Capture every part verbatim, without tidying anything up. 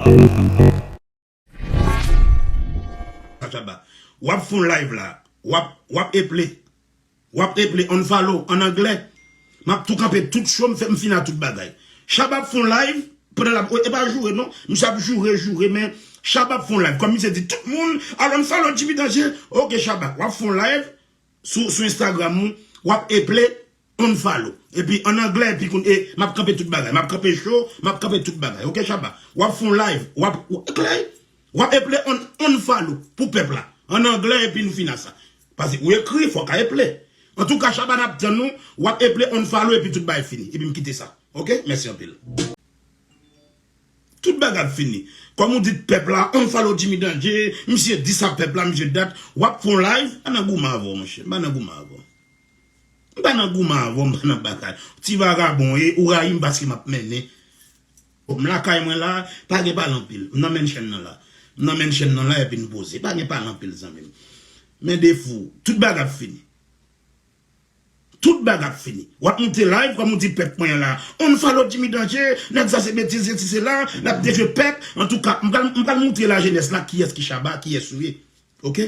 Chaba, w ap fè yon live la. W ap, w ap eple. W ap eple unfollow an anglè. M ap tou kanpe tout show, m fè, m fini ak tout bagay. Chaba ap fè yon live pandan l ap, e pa joure non. Misye ap joure, joure, men Chaba ap fè yon live. Kòm misye di tout moun, al unfollow Jimmy Danger. Ok, Chaba, w ap fè yon live sou, sou Instagram ou, w ap eple unfollow. Epi an anglè, epi koun-, e, m ap kanpe tout bagay. M ap kanpe show, m ap kanpe tout bagay. Ok, Chaba? W ap fè yon live, w ap, w, klè? W ap eple un, unfollow pou pèp la. An anglè, epi nou fini ak sa. Paske ou ekri, fò w ka eple. Antouka, Chaba, n ap tann ou, w ap eple unfollow, epi tout bagay fini. Epi m kite sa. Ok? Mèsi anpil. Tout bagay ap fini. Kòm ou di pèp la, unfollow Jimmy Danger, misye di sa pèp la, misye dat, w ap fè yon live, pa nan goumen avè w, monchè. M pa nan goumen avè w. M pa nan goumen avè w, m pa nan batay. Ti vagabon, e, ou rayi m paske m ap mennen. Bon, m lakay mwen la, pa gen pale anpil. M nan menn chèn nan la. M nan menn chèn nan la, epi n poze. Pa gen pale anpil, zanmi m. Men de fou, tout bagay ap fini. Tout bagay ap fini. W ap moute live, kòm ou di pèp mwen an la. Unfollow Jimmy Danger, nèg sa se betiz, sesi, sela, l ap dejwe pèp. Antouka, m pral, m pral moutre lajenès la kiyès ki Chaba, kiyès ou ye. Ok?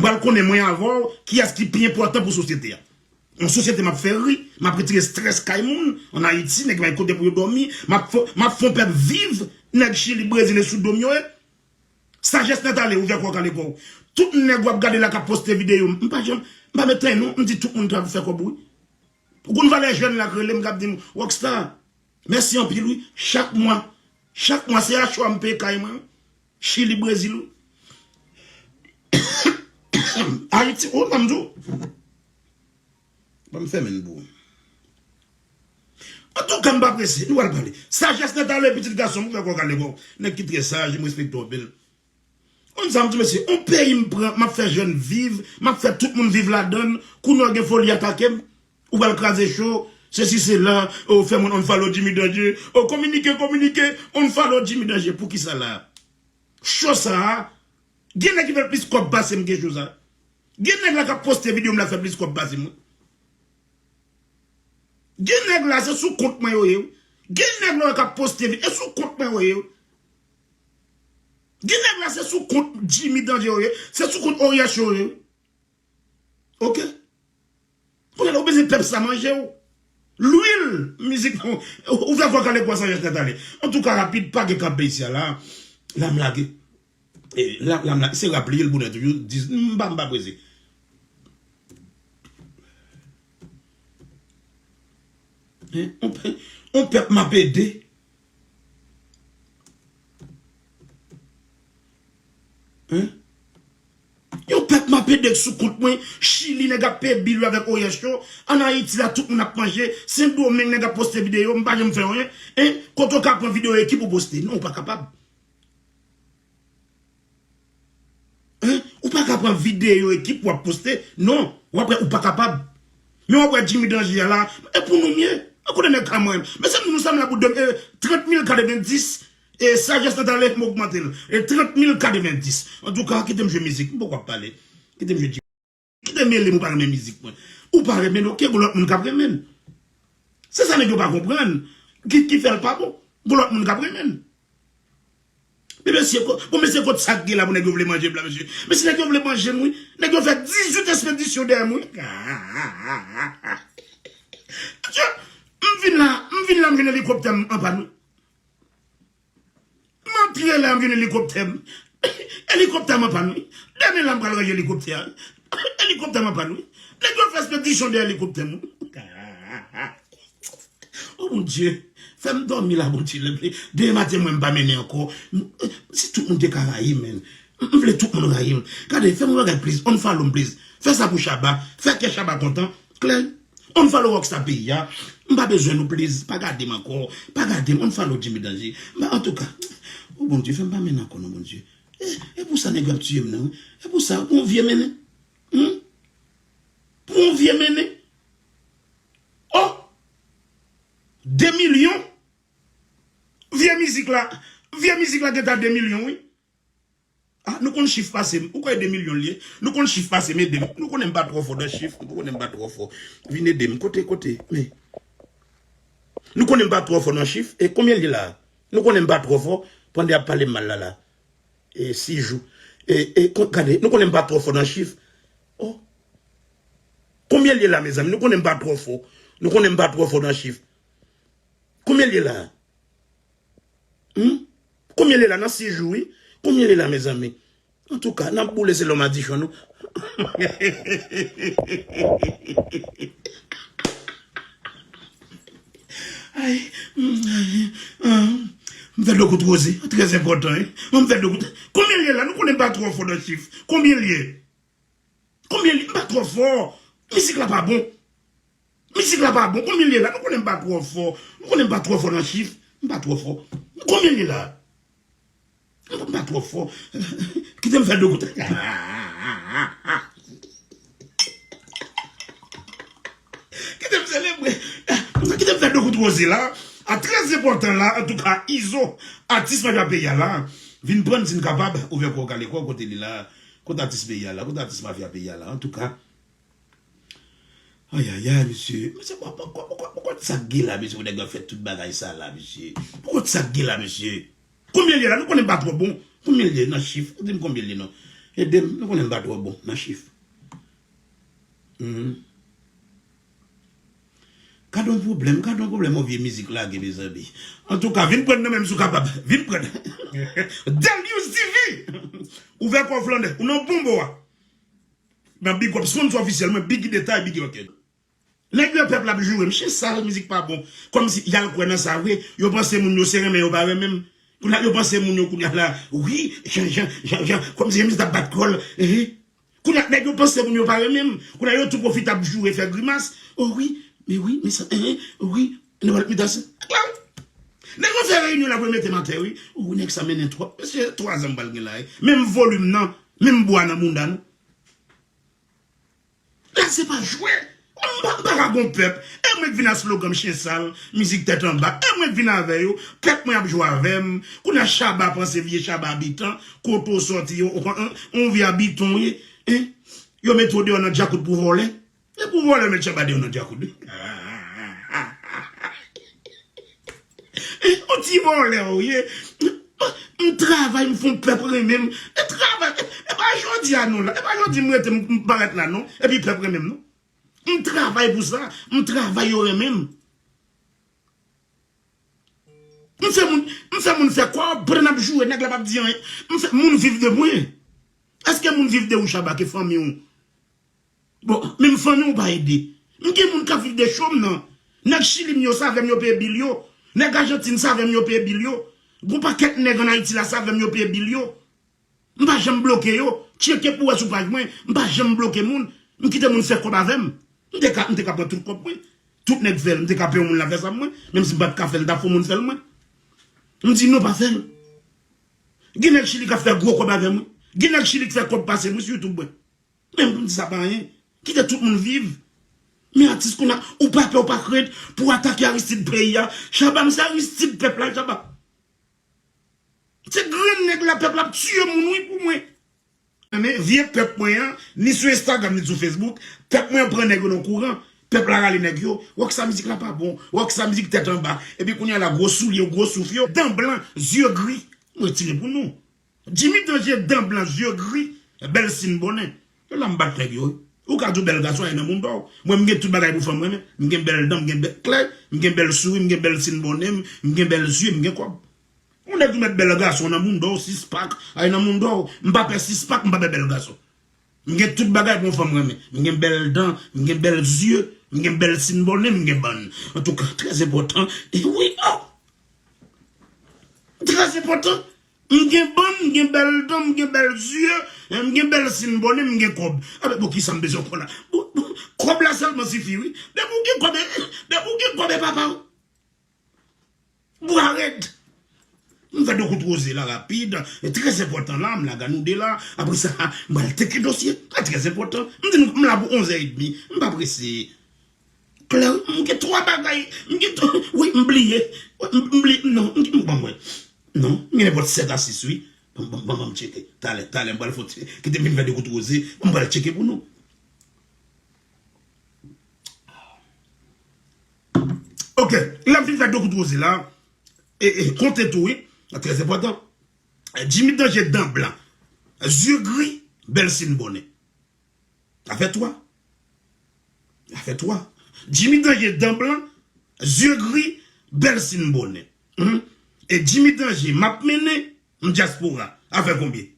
M pral konnen mwen avè w, kiyès ki pi enpòtan pou sosyete a. Yon sosyete m ap fè ri, m ap retire estrès kay moun, ann Ayiti, nèg pa gen kote pou yo dòmi, m ap fè, m ap fè yon pèp viv, nèg Chili, Brezil, e sou do m yo ye. Sajès nèt ale, ouvè kò w, kale kò w. Tout nèg w ap gade la k ap poste videyo, m pa janm, m pa met anyen non, m di tout moun travay pou fè kòb wi. Ou konn valè jèn la k rele m k ap di m, Rockstar, mèsi anpil wi. Chak mwa, chak mwa se a cho a m peye kay mwen wi. Chili, Brezil wi. Ayiti, o, ban m di w. Ban m fèmen n pou ou. Antouka, m pa prese, nou pral pale. Sajès nèt ale, pitit gason m, ouvè kò w, kale kò w. Nèg ki trè saj, m respekte w anpil. Konn sa m di, mesye, yon peyi m pran, m ap fè jèn viv, m ap fè tout moun viv ladan l, kounye a w gen foli atake m, ou pral kraze cho, sesi sela, ou fè moun unfollow Jimmy Danger, ou kominike, kominike, unfollow Jimmy Danger, poukisa la? Cho sa a, gen nèg ki fè plis kòb pase m ke cho sa. Gen nèg la k ap poste videyo m la fè plis kòb pase m wi. Gen nèg la se sou kont mwen yo ye wi. Gen nèg la k ap poste videyo, e sou kont mwen yo ye wi. Gen nèg la se sou kont Jimmy Danger yo ye, se sou kont Oriach yo ye wi. Ok? Kounye a la, ou bezwen pèp sa manje w. Lwil, mizik, ou fè vwa kale kwa sa jès nèt ale. Antouka, rapid, pa gen kanpe isi a la. La m lage. E, la, la m lage. Se rap li ye, l bonè toujou. Dis, m pa, m pa prese. Hein? On pè-, on pèp m ap ede. Hein? Yon pèp m ap ede k sou kont mwen, Chili nèg ap peye bil yo avèk Orange yo, ann Ayiti la tout moun ap manje, Sendomeng nèg ap poste videyo, m pa janm fè anyen, hein? Kote w ka pran videyo ekip ou poste? Non, ou pa kapab. Hein? Ou pa ka pran videyo ekip w ap poste? Non, w ap wè ou pa kapab. Men w ap wè Jimmy Danger a la, e pou nou m ye. An kote nèg ka mwen? Mesye, nou, nou sa m la pou de, e, trant mil katrevendis, e, Sajès Nèt Ale m ogmante l. E trant mil katrevendis. Antouka, kite m jwe mizik. M poko ap pale. Kite m jwe Jimmy. Kite m mele m, ou pa renmen mizik mwen. Ou pa renmen l, ok, gon lòt moun k ap renmen l. Se sa nèg yo pa konprann. Ki, ki fè l pa bon. Gon lòt moun k ap renmen l. Men mesye, ko-, bon, mesye, kot sa k gen la pou nèg yo vle manje m la, mesye? Mesye, nèg yo vle manje m, wi. Nèg yo fè dizuit espedisyon dèyè m, wi. Mesye, m vin la, m vin la, m jwenn elikoptè m an pàn, wi. M antre la, m jwenn elikoptè m. Elikoptè m an pàn, wi. Demen la, m pral ranje elikoptè a. Elikoptè m an pàn, wi. Nèg yo fè espedisyon dèyè elikoptè m, wi. Oh, Bondye, fè m dòmi la, Bondye, lè, demen maten mwen m pa mennen ankò. M, si tout moun te ka rayi m, men. M, m vle tout moun rayi m. Gade, fè m yon bagay, please. Unfollow m, please. Fè sa pou Shabba. Fè kè Shabba kontan. Klè. Unfollow Rockstar peyi a. M pa bezwen nou, please. Pa gade m ankò. Pa gade m. Unfollow Jimmy Danger. M pa, antouka. Oh, Bondye, fè m pa mennen ankò, non, Bondye. E, e pou sa nèg yo ap tiye m nan, wi. E pou sa, pou yon vye mennen. Hmm? Pou yon vye mennen. Oh! De milyon? Vye mizik la, vye mizik la gentan de milyon, wi. Ah, nou konn chif pase m. Ou kwè de milyon l ye? Nou konn chif pase m, ede m. Nou konnen m pa twò fò nan chif, nou konnen m pa twò fò. Vin ede m. Kote, kote? Men. Nou konnen m pa twò fò nan chif. E konbyen l ye la? Nou konnen m pa twò fò. Pandan y ap pale m mal la la. E sis jou. E, e, kon- gade, nou konnen m pa twò fò nan chif. Oh. Konbyen l ye la, mezanmi? Nou konnen m pa twò fò. Nou konnen m pa twò fò nan chif. Konbyen l ye la? Hmm? Konbyen l ye la nan sis jou, wi? Konbyen l ye la, mezanmi? Antouka, n ap boule selon madichon nou. Ay, m fè dlo kout woze, trè enpòtan, wi. M fè dlo kout. Konbyen l ye la? Nou konnen m pa twò fò nan chif. Konbyen l ye? Konbyen l ye? M pa twò fò. Mizik la pa bon. Mizik la pa bon. Konbyen l ye la? Nou konnen m pa twò fò. Nou konnen m pa twò fò nan chif. M pa twò fò. Konbyen l ye la? M pa twò fò. Kite m fè dlo kout. Kite m selebre. Kite m fè dlo kout woze la. A, trè enpòtan la, antouka, Izo, atis mafya peyi a la, vin pran si n kapab, ouvè kò w, kale kò w, kote li la, kote atis peyi a la, kote atis mafya peyi a la, antouka. Ayayay, mesye. Mesye, poko, poko, poko sa k gen la, mesye, pou nèg yo fè tout bagay sa la, mesye. Poko sa k gen la, mesye. Konbyen l ye la? Nou konnen m pa twò bon. Konbyen l ye nan chif? Di m konbyen l ye non. Ede m, nou konnen m pa twò bon nan chif. Mhm. Gade yon pwoblèm, gade yon pwoblèm, yon vye mizik lage, mezanmi. Antouka, vin pran nan men m si w kapab. Vin pran. Delius T V! Ouvè kò w, Flandè. Ou nan bon bò a. Nan big up, sponsor ofisyèl mwen, Biggy Detay, Biggy Orchid. Nèg yo, pèp la ap joure m, chen sal, mizik pa bon. Kòmsi y al kwè nan sa vre, yo panse moun yo se renmen yo pa renmen m. Kounye a, yo panse moun yo kounye a la, wi, jan, jan, jan, jan, kòmsi jan mizik ap bat kò l. Ehe. Kounye a, nèg yo panse moun yo pa renmen m. Kounye a, yo tou pwofite ap joure, fè grimas. O wi, men wi, men sa, ehe, wi, nèg yo met ansanm. Nèg yo fè reyinyon la pou yo mete m atè, wi. O wi, nèg sa mennen twòp. Mesye, twa zan m pral gen la, wi. Menm volim nan, menm bwa nan bounda nou. La se pa jwè. M pa, m pa ka gon pèp. E mwen k vin ak slogan m chen sal, mizik tèt anba. E mwen k vin avè yo. Pèp mwen ap jwe avè m. Kounye a Shabba panse vye Shabba abitan. Kote w sòti, yon, yon, yon vye abitan w ye. Hein? Yo mete w deyò nan djakout pou vòlè. E pou vòlè met Shabba deyò nan djakout. Yon ti vòlè ou ye. M travay, m fè yon pèp renmen m. E travay, e pa jodi a non la. E pa jodi m rete m, m parèt la non. Epi pèp renmen m non. M travay pou sa. M travay yo renmen m. M fè moun, m fè moun fè kòb, pandan n ap joure, nèg la p ap di anyen. M fè moun viv de mwen. Èske moun viv de ou, Shabba, ke fanmi w? Bon, menm fanmi w pa ede. M gen moun k ap viv de cho m nan. Nèg Chili m yo, sa avè m yo peye bil yo. Nèg Ajantin, sa avè m yo peye bil yo. Gon pakèt nèg ann Ayiti la, sa avè m yo peye bil yo. M pa janm bloke yo. Tcheke pou w wè sou paj mwen. M pa janm bloke moun. M kite moun fè kòb avè m. M te ka, m te ka pran tout kòb mwen. Tout nèg fè l. M te ka peye yon moun la fè sa pou mwen. Menm si m pa t ka fè l, m t ap fè yon moun fè l mwen. M di non, pa fè l. Gen nèg Chili k ap fè gwo kòb avè mwen. Gen nèg Chili k fè kòb pase mwen sou YouTube mwen. Menm pou m di sa pa anyen. Kite tout moun viv. Men atis kounye a, ou pa pè, ou pa krent pou atake Aristide peyi a. Shabba, m se Aristide pèp la, Shabba. Se grenn nèg la, pèp la ap tiye moun wi pou mwen. Men vye pèp mwen an, ni sou Instagram, ni sou Facebook, pèp mwen an pran nèg yo nan kouran. Pèp la rale nèg yo. Rocksa mizik la pa bon. Rocksa mizik tèt anba. Epi kounye a la, gwo soulye, gwo souf yo, dan blan, zye gri. M retire pou nou. Jimmy Danger, dan blan, zye gri, bèl sin bònen. Yo la m bat nèg yo wi. Ou ka di w bèl gason, ay nan moun dò w. Mwen, m gen tout bagay pou fanm renmen. M gen bèl dan, m gen bèl klè, m gen bèl souri, m gen bèl sin bònen, m gen bèl zye, m gen kòb. Yon nèg ou mèt bèl gason nan moun dò w, sis pak, ay nan moun dò w. M pa pè sis pak, m pa pè bèl gason. M gen tout bagay pou yon fanm renmen. M gen bèl dan, m gen bèl zye, m gen bèl sin bònen, m gen bann. Antouka, trè enpòtan. E wi, oh! Trè enpòtan. M gen bann, m gen bèl dan, m gen bèl zye, m gen bèl sin bònen, m gen kòb. Abe, poukisa m bezwen kòb la? Bon, bon, kòb la sèlman sifi, wi. Depi w gen kòb, e, depi w gen kòb, e papa w. Bwa rèd. M fè de kout woze la rapid. E trè enpòtan la, m lage a nou de la. Apre sa, m pral tcheke dosye. Trè, trè enpòtan. M di nou, m la pou onz è edmi. M pa prese. Klè, m gen twa bagay. M gen twa, wi, m bliye. M, m bliye, non, m, m, ban mwen. Non, m gen nenpòt sèt a sis, wi. Ban, ban, ban, ban m tcheke. Talè, talè, m pral fè ti, kite m vin fè de kout woze. M pral tcheke pou nou. Ok, lè m fin fè de kout woze la, e, e, konte tou, wi. Trè enpòtan. Jimmy Danje dan blan, zye gri, bèl sin bonè. Sa fè twa. Sa fè twa. Jimmy Danje dan blan, zye gri, bèl sin bonè. Hmm? E Jimmy Danje, m ap mennen, m dyaspora. Sa fè konbyen?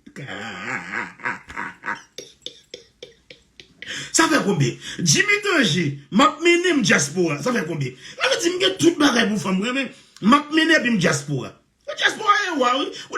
Sa fè konbyen? Jimmy Danje, m ap mennen, m dyaspora. Sa fè konbyen? Sa vle di m gen tout bagay pou fanm renmen. M ap mennen epi m dyaspora. Dyaspora e wa, wi. Ou